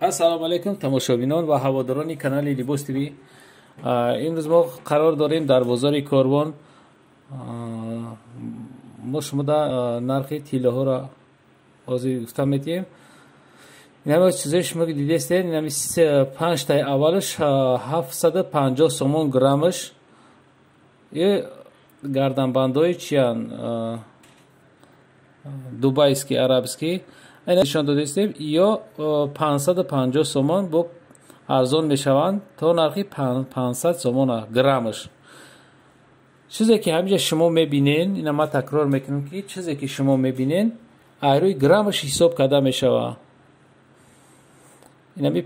Ассалому алайкум, тамошобинон ва ҳаводорони канали Либос ТВ. Имрӯз мо қарор дорем дар бозори Корвон. Мо шумода нархи тиллоҳоро ҳозир гуфта метиҳем. Инами чизои шумо ки дидестед, инами панҷтаи аввалаш 750 сомон граммаш. И гарданбандҳои чиян? Дубайский, арабский. Нишон додистем, ё 550 сомон бо арзон мешаванд то нархи 500 сомон граммаш. Чизе ки ҳаминҷа шумо мебинен, ина ман такрор мекунам, ки чизе ки шумо мебинен, айрӯи граммаш ҳисоб карда мешавад. Инами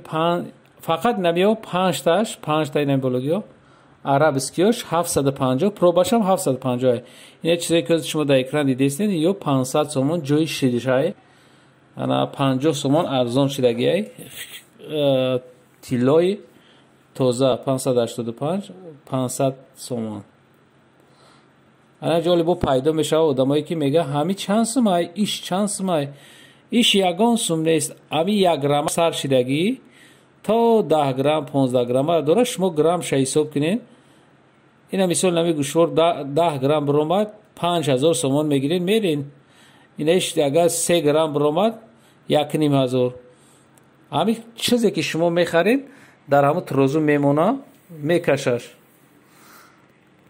фақат инамиё панҷташ, панҷта инами бологиё арабскиёш 750, пробашам 750. Ина чизе ки шумо дар экран дидестед, ё 500 сомон ҷои шидишай. Ана 50 сомон арзон шидагиай. Тиллои тоза 585, 500 сомон. Ана ҷолибо пайдо мешавад одамое ки мега ҳами чанд сумай, иш чанд сумай. Иш ягон сум нест. Ҳами як грамм сар шидагӣ то 10 грамм, 15 грамм дора, шумо граммша ҳисоб кунед. Ина мисол нами гӯшвор 10 грамм биромад, 5000 сомон мегиред, мерен. Ина агар 3 грамм биромад, 1500. Ҳами чизе ки шумо мехаред, дар ҳамун трозу мемона, мекашаш.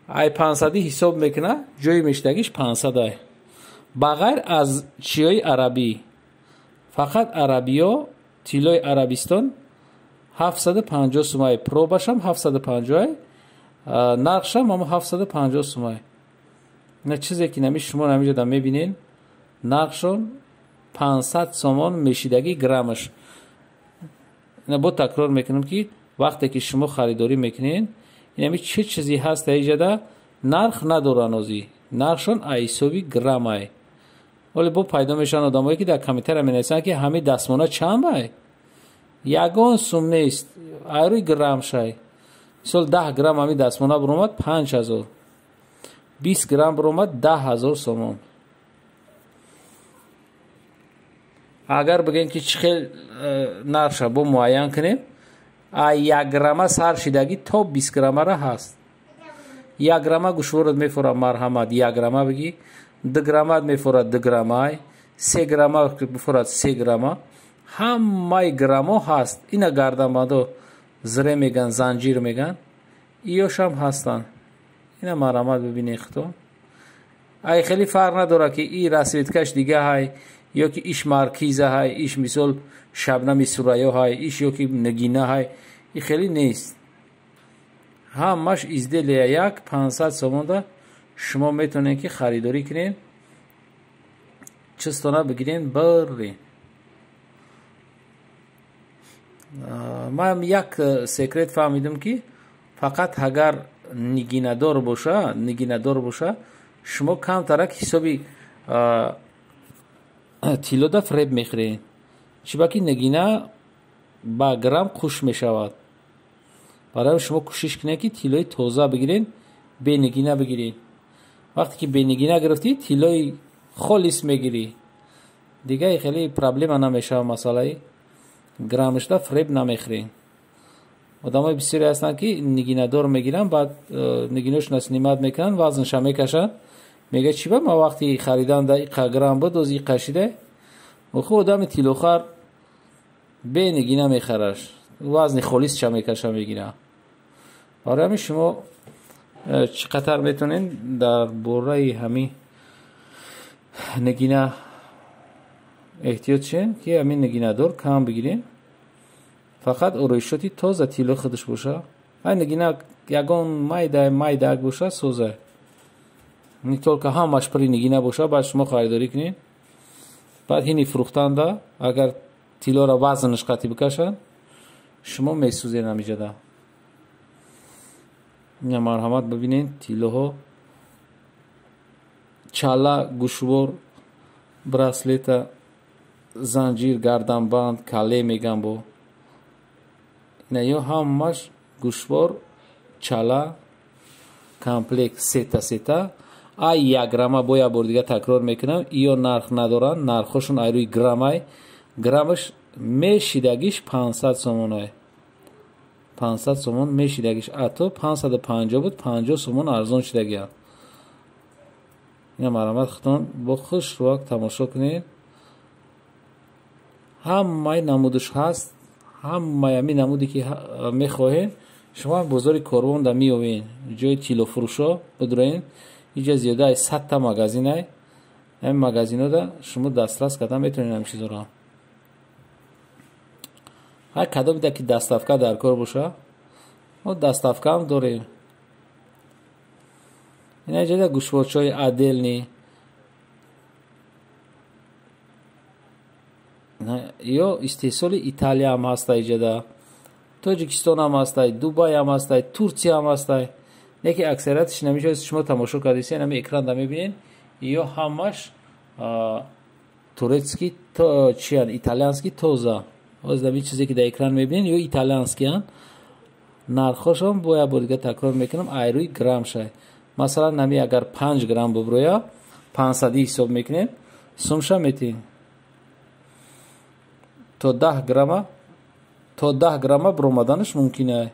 Ай 500 ҳисоб мекуна, ҷои мешидагиш 500 ай. Ба ғайр аз чиёи арабӣ, фақат арабиё, тиллои Арабистон 750 сумай, пробашам 750 ай, нархшам ҳамо 750 сумай. Ина чизе ки нами шумо ҳаминҷода мебинед, нархшон 500 сомон мешидагӣ граммаш. Ина бо такрор мекунам, ки вақте ки шумо харидорӣ мекунед, инами чӣ чизе ҳаст иҷада нарх надоранд, озӣ нархшон ҳисоби граммай. Вале бо пайдо мешаванд одамое ки дар комментария менависанд, ки ҳамин дастмона чанд бай? Ягон сум нест, айрӯи грамм шай. Мисол 10 грамм ҳамин дастмона биромад 5000, 20 грамм биромад 10 000 сомон. Агар бигӯем ки чӣ хел нархша бо муайян кунем, як грамма сар шидагӣ то 20 граммара ҳаст. Як грамма гӯшворат мефорад, марҳамат, як грамма бигӣ, 2 граммат мефорад, 2 граммай, 3 грамма бифорад, 3 грамма. Ҳамаи граммо ҳаст. Ина гарданбандо зире меган, занҷир меган, иёшам ҳастанд. Ина марҳамат бибинед худтон. Ай хеле фарқ надорад, ки и расветкаш дига ҳай, ё ки иш маркиза ҳай, иш мисол Шабнами Сурайё ҳай, иш ё ки Нагина ҳай, и хеле нест. Ҳамаш изделия як 500 сомонда шумо метавонед ки харидорӣ кунед, чистона бигиред, баред. Ман як секрет фаҳмидам, ки фақат агар нигинадор боша, нигинадор боша, шумо камтарак ҳисоби тиллода фреб мехӯред. Чиба ки нагина ба грамм хуш мешавад. Барои шумо кӯшиш кунед, ки тиллои тоза бигиред, бенигина бигиред. Вақте ки бенигина гирифтӣ, тиллои холис мегирӣ. Дига хеле проблема намешавад, масъалаи граммашда фреб намехӯред. Одамои бисёре ҳастанд, ки нигинадор мегиранд, баъд нигиношона снимат мекунанд, вазнша мекашанд. Мега чиба ман вақти харидан да иқа грамм буд, оз иқа шида? Охи одами тиллохар бе нигина мехараш, вазни холисша мекаша мегира. Барои ҳамин шумо чӣ қатар метавонед дар бораи ҳамин нигина эҳтиёт шен, ки ҳамин нигинадор кам бигиред, фақат ороишоти тоза тилло худаш боша. Ай нигина ягон майда майдаак боша, соза. Не только ҳамаш пури нигина боша, баъд шумо харидорӣ кунед. Баъд ҳини фурӯхтанда, агар тиллоро вазнаш қатъи бикашад, шумо месӯзед ҳамиҷада. Ина марҳамат бибинед, тиллоҳо, чала, гӯшвор, браслета, занҷир, гарданбанд, кале меган бо. Ина ё ҳамаш гӯшвор, чала, комплект сета сета. Ай як грамма бо як бор дига такрор мекунам, иё нарх надоранд, нархҳошон ай рӯи граммай. Граммаш Мешидагиш 500 сомонай. 500 сомон мешидагиш. Ато 550 буд, 50 сомон арзон шидагия. Ина марҳамат худтон бо хушрӯак тамошо кунед. Ҳамаи намудаш ҳаст, ҳамаи ҳамин намуде ки мехоҳед, шумо бозори Корвон да меёвед. Ҷои тиллофурӯшо бидуроед. Инҷа зиёда аз 100 та магазинай. Ҳамин магазинода шумо дастрас карда метавонед ҳамин чизоро. Ҳар кадомида ки доставка дар кор боша, мо доставкаам дорем. Ина ҷода гӯшворчаҳои отдельный. Ё истеҳсоли Италияам ҳаста иҷода, Тоҷикистонам ҳастай, Дубайам ҳастай, Турсияам ҳастай. Не ки аксарияташ намешавад шумо тамошо кардесен, ҳамин экранда мебинед, ё ҳамаш турецкий, чиян, италианский тоза. Ҳозир ҳамин чизе ки дар экран мебинед, ё италианскиян. Нархошон бо як бор дига такрор мекунам, айрӯи грамм шай. Масалан, ҳами агар 5 грамм буброя, 500 ҳисоб мекунем, сумша метиҳем. То 10 грамма, то 10 грамма буромаданаш мумкин ай.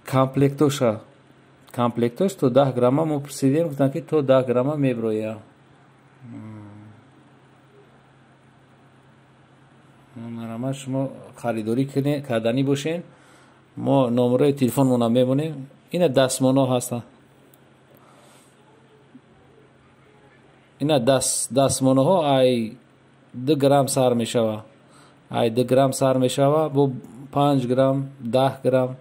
Комплектоша. Комплектош то 10 грамма мо пурсидем, гуфтанд ки то 10 грамма меброя. Марҳамат шумо харидорӣ карданӣ бошед, мо номерои телефонмонро мемонем. Ина дастмоно ҳастанд. Ина дастмоноҳо ай 2 грамм сар мешава. Ай 2 грамм сар мешава, бо 5 грамм, 10 грамм.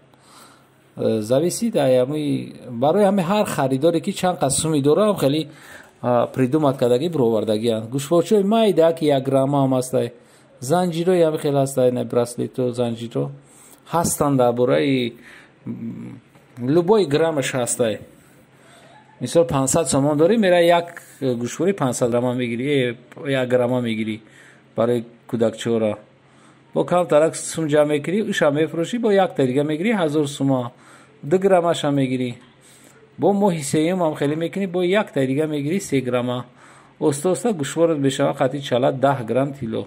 Зависит ай ҳамин барои ҳамин ҳар харидоре ки чанд қад суми дора, хеле придумат кардагӣ бировардагианд. Гӯшворчаҳои майда ки 1 грамма ҳам ҳастай. Занҷирои ҳам хеле ҳастай, на браслето, занҷиро ҳастанд дар бораи любой граммаш ҳастай. Мисол 500 сомон дорӣ, мера як гӯшвори 500 грамма мегирӣ, 1 грамма мегирӣ барои кӯдакчора. Бо камтарак сум ҷамъ мекунӣ, уша мефурӯшӣ, бо якта дига мегирӣ 1000 сума, 2 граммаша мегирӣ. Бо моҳи сеюм ҳам хеле мекунӣ, бо якта дига мегирӣ 3 грамма. Оста оста гӯшворат мешава қатъи чала 10 грамм тилло.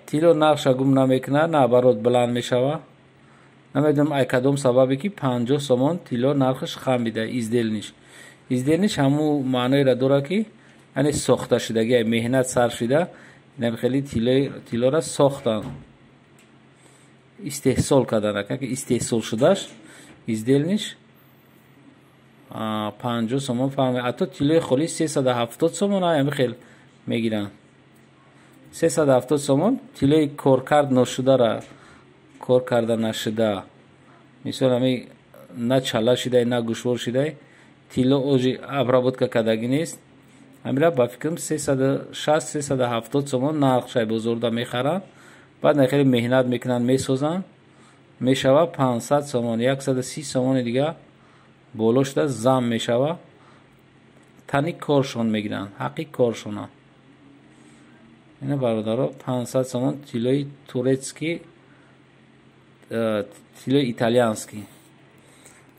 Тилло нархша гум намекунад, наоборот баланд мешава. Намедонам ай кадом сабабе ки 50 сомон тилло нархаш хам бида изделниш. Изделниш ҳамун маъноеро дорад ки яъне сохта шудагӣ, меҳнат сарф шуда, инам хеле тиллоро сохтан, истеҳсол кардан, ки истеҳсол шудаш изделниш 50 сомон фарқ. Ҳатто тиллои холис 370 сомон ҳам хел мегиранд. 370 сомон тиллои коркард нашударо, кор карда нашуда, мисол ҳамин на чала шидай, на гӯшвор шидай, тилло ожи обработка кардагӣ нест. Ҳамира ба фикрам 360 370 сомон нарх шай бозорда мехаранд. Баъд на хеле меҳнат мекунанд, месозанд, мешава 500 сомон, 130 сомони дига боло шуда зам мешава. Тани коршон мегиранд, ҳаққи коршона. Ина бародаро 500 сомон тиллои турецкий, тиллои италианский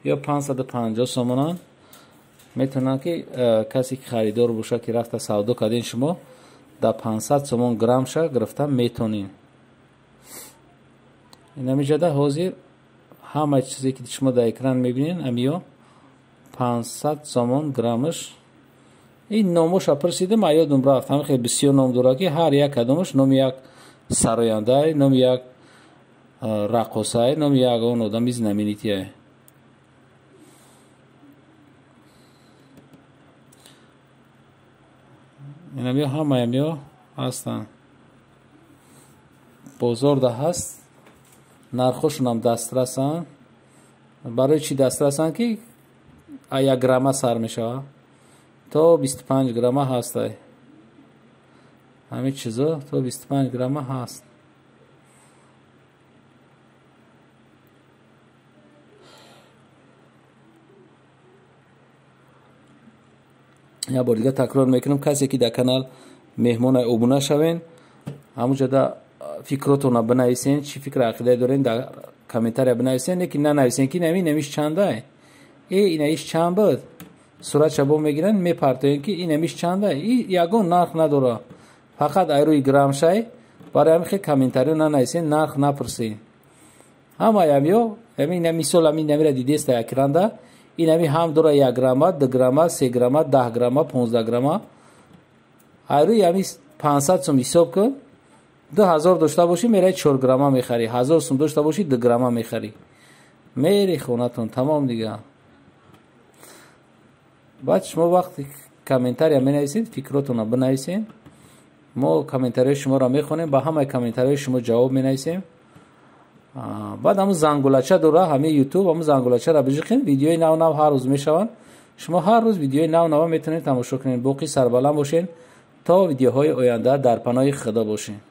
ё 550 сомонанд. Метавонанд ки касе ки харидор бошад, ки рафта савдо кардин, шумо дар 500 сомон граммша гирифта метонед. Инамиҷода ҳозир ҳама чизе ки шумо дар экран мебинед, амиё 500 сомон граммаш. Ин номоша пурсидем, а ёдум рафт. Ҳамин хеле бисёр ном дорад ки ҳар як кадомаш номи як сарояндае, номи як раққосае, номи як он одами знаменитие. Инамиё ҳамаямиё ҳастанд. Бозорда ҳаст, нархошонам дастрасанд. Барои чӣ дастрасанд ки 1 грамма сар мешавад то 25 грамма ҳастай. Ҳамин чизо то 25 грамма ҳаст. Як бор дига такрор мекунам, касе ки дар канал меҳмонай обуна шавен, ҳамунҷода фикротонро бинависен, чӣ фикр ақидае дорен дар комментария бинависен, лекин нанависен ки намиш чандай, инаиш чанд буд, Суратша бо мегиранд, мепартоем, ки инамиш чанда. И ягон нарх надора, фақат айрӯи грамшай. Барои ҳамин хел комментариё нанависен, нарх напурсен. Ҳамаям ё ҳамин мисол, ҳамин намира дидеста экранда, инами ҳам дора 1 грамма, 2 грамма, 3 грамма, 10 грамма, 15 грамма. Айрӯи ҳами 500 сум ҳисоб кун. 2000 дошта бошӣ, мераи 4 грамма мехарӣ, 1000 сум дошта бошӣ, 2 грамма мехарӣ, мери хонатон, тамом дига. Баъд шумо вақте комментария менависед, фикротонро бинависед. Мо комментариҳои шуморо мехонем, ба ҳамаи комментариҳои шумо ҷавоб менависем. Баъд ҳамун зангулача дора ҳамаи Ютуб, ҳамун зангулачаро биҷиқем. Видеои нав нав ҳар рӯз мешаванд, шумо ҳар рӯз видеои нав нава метавонед тамошо кунед. Боқӣ сарбаланд бошед, то видеоҳои оянда, дар паноҳи Худо бошед.